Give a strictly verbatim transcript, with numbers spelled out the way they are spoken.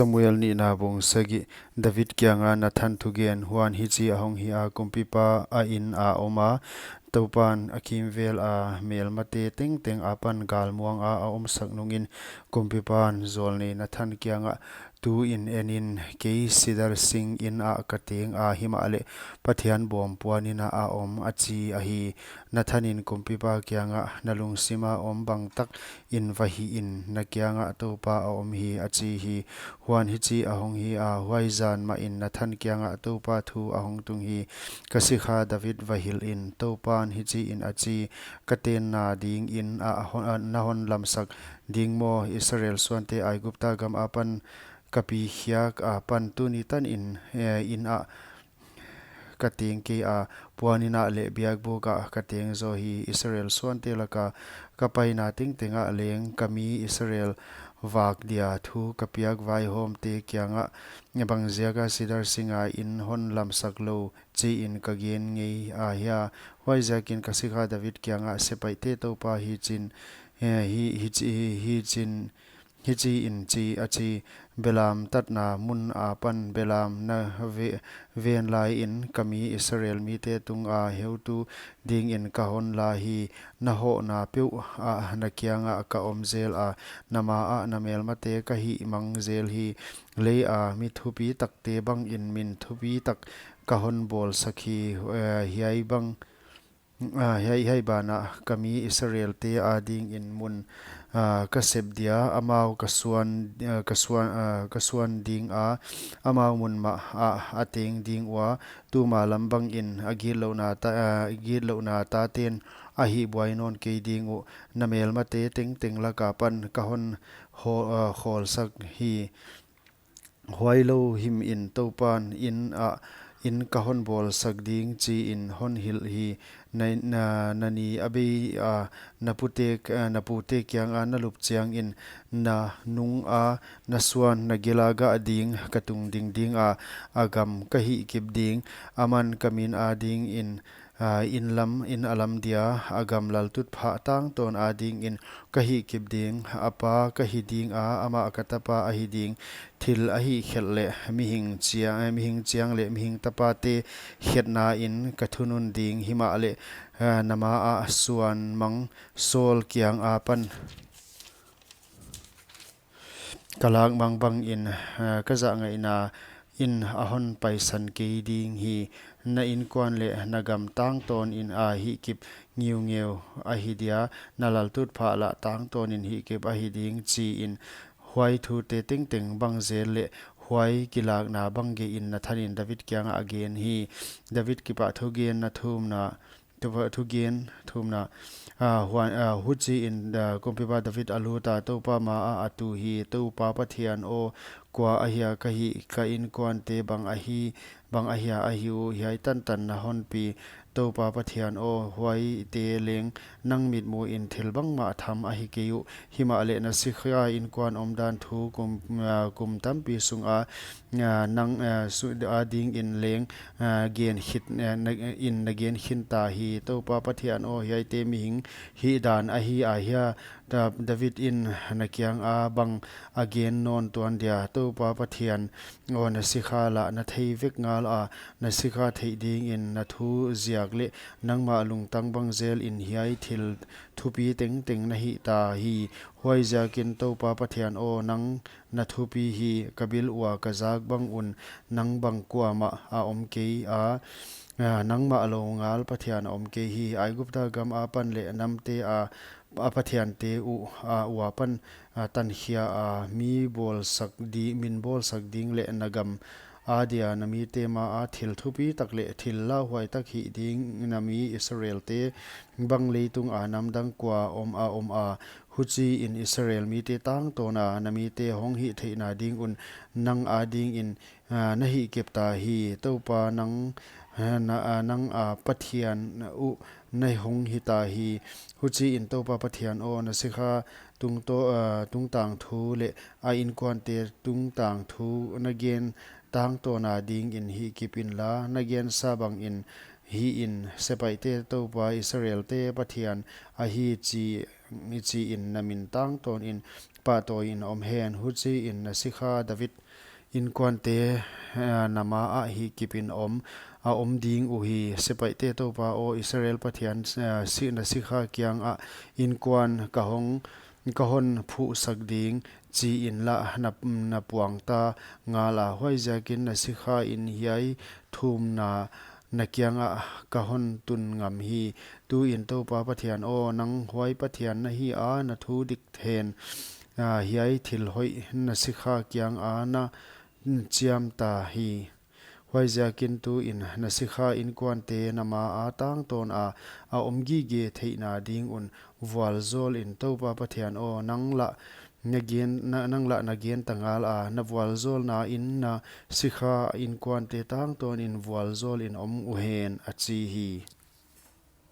Samuel nihna bung sagih. David kianga Nathan thugen. Huan hichi ahong hi a, kumpipa a inn a om a, Toupan a kimvel a melmate tengteng apan galmuang a a omsak nungin, kumpipan jawlnei Nathan kiangah, tu in en in, kei sidar sing inn ah ka teng a, himahleh Pathian bawm puan inn ah a om, a chi ahi. Nathan in kumpipa kiangah, na lungsim a om bangtak in va hih in, na kiangah Toupa a om hi, a chi hi. Huan hichi ahong hi a, huai zan mahin Nathan kiangah Toupa thu ahong tung hi, ka sikha David va hilh in, Toupan hichi in a chi, ka tenna dingin a hon, a na hon lamsak ding maw, Israel suante Aigupta gam apan ka pi khiak apan tuni tan in, eh, inn ah ka teng kei a, puan inn ah leh biakbuk ah ka teng zaw hi. Israel suante laka ka paina tengteng ah leng ka mi Israel vak dia thu ka piak vaihawmte kiangah, bangziaka sidar singa in hon lamsak lou, chi in ka gen ngei ahia? Huaiziakin ka sikha David kiangah, sepaihte Toupa hichin, eh, hi, hichi, hichin, hichi in chi, a chi, belam tatna mun apan belam na ve, ven lai in ka mi Israel mite tunga heutu dingin ka hon la hi. Na hohna peuh ah na kiangah ka om zel a, na ma ah na melmate ka hihmang zel hi. Lei a mi thupi takte bangin min thupi tak ka hon bawlsak hi, eh, hiai bang, ah, hiai, hiai banah ka mi Israelte adingin mun, ah, ka sep dia, amau ka suan, ah, ka suan, ah, ka suan ding a, amau mun mah ah a teng ding ua, tuma lam bangin a gitlouhna ta, ah, gitlouhna taten a hihbuai nawn kei ding uh, na melmate tengteng laka pan ka hon ho-, ah, khawlsak hi. Huailou him in Toupan inn ah inn ka hon bawlsak ding chi in hon hilh hi. Na, na, na ni a bei a, na pute, na pute kianga na lup chiangin na nung a na suan na gil a gah ding ka tung ding ding a, a gam ka hihkip ding, aman ka min adingin, ah, inn lam, inn a lam dia, a gam laltutphah tangtawn adingin ka hihkip ding, a pa ka hi ding a, amah ka tapa ahi ding, thil a hihkhelh leh mihing chiang, eh, mihing chiang leh mihing tapate khetna in ka thunun ding, himahleh, eh, na ma ah suan mang Saul kiang apan ka lak mang bangin, eh, ka zahngaihna in a hon paisan kei ding hi. Na innkuan leh na gam tangtawn in a hihkip ngiungeu ahi dia, na laltutphah lah tangtawn in hihkip ahi ding chi in, huai thute tengteng bang zel leh huai kilakna bang gei in Nathan in David kiangah a gen hi. David kipahthu genna thumna, Thugen thumna. Ah, huan, ah, huchi in, ah, kumpipa David a lut a, Toupa ma ah a tu hi, Toupa Pathian aw, kua ahia ka hih, ka innkuante bang ahi, bang ahia ahi uh, hiai tantan na hon pi, Toupa Pathian aw, huaite leng nang mitmuh in thil bangmah tham ahi kei uh, himahleh na sikha innkuan omdan thu kum, ah, kum tampi sunga, ah, nang, ah, su-, adingin leng, ah, gen khit, ah, na, in na gen khin ta hi. Toupa Pathian aw, hiaite mihing hihdan ahi ahia? Da-, David in na kianga bang a gen nawn tuan dia? Toupa Pathian aw, na sikha lah na thei vek ngal a, na sikha theih dingin na thu ziak leh nangmah lungtang bang zel in hiai thil thupi tengteng na hih ta hi. Huaiziakin Toupa Pathian aw, nang na thupi hi, ka bil ua ka zak bang un nang bang kuamah a om kei a, ah, nangmah lou ngal Pathian a om kei hi. Aigupta gam apan leh namte a, a pathiante uh, ah, ua pan, ah, tankhia a, mi bawlsak di, min bawlsak ding leh na gam adia na mite ma a thil thupi tak leh thil lauhuai tak hih ding na mi Israelte bang leitung a namdang kua om a om a, huchi in Israel mite tangtawn a na mite hong hih theihna ding un nang adingin, ah, na hihkip ta hi. Toupa nang, ah, na, ah, nang a Pathian uh na hong hi ta hi. Huchi in Toupa Pathian aw, na sikha tungto-, ah, tungtang thu leh a innkuante tungtang thu na gen tangtawn adingin hihkip inla, na gensa bangin hih in, sepaihte Toupa Israelte Pathian ahi chi, chi in na min tangtawn in pahtawi in om hen. Huchiin na sikha David inkuante, eh, na ma ah hihkip in om a om ding uhi. Sepaihte Toupa aw, Israel Pathian, eh, si-, na sikha kiangah inkuan ka hong, ka hon phuhsak ding, chi in lah na, na puang ta ngal a. Huaiziakin na sikha in hiai thumna na kiangah ka hon tun ngam hi. Tuin Toupa Pathian aw, nang huai Pathian na hi a, na thu dik hen, ah, hiai thil hoih na sikha kianga na chiam ta hi. Huaiziakin tuin na sikha inkuante na ma a tangtawn a, a om gige theihna ding un vualzawl in. Toupa Pathian aw, nang lah na gen, na, nang lah na gen ta ngal a, na vualzawlna in na sikha inkuante tangtawn in vualzawl in om uhen, a chi hi.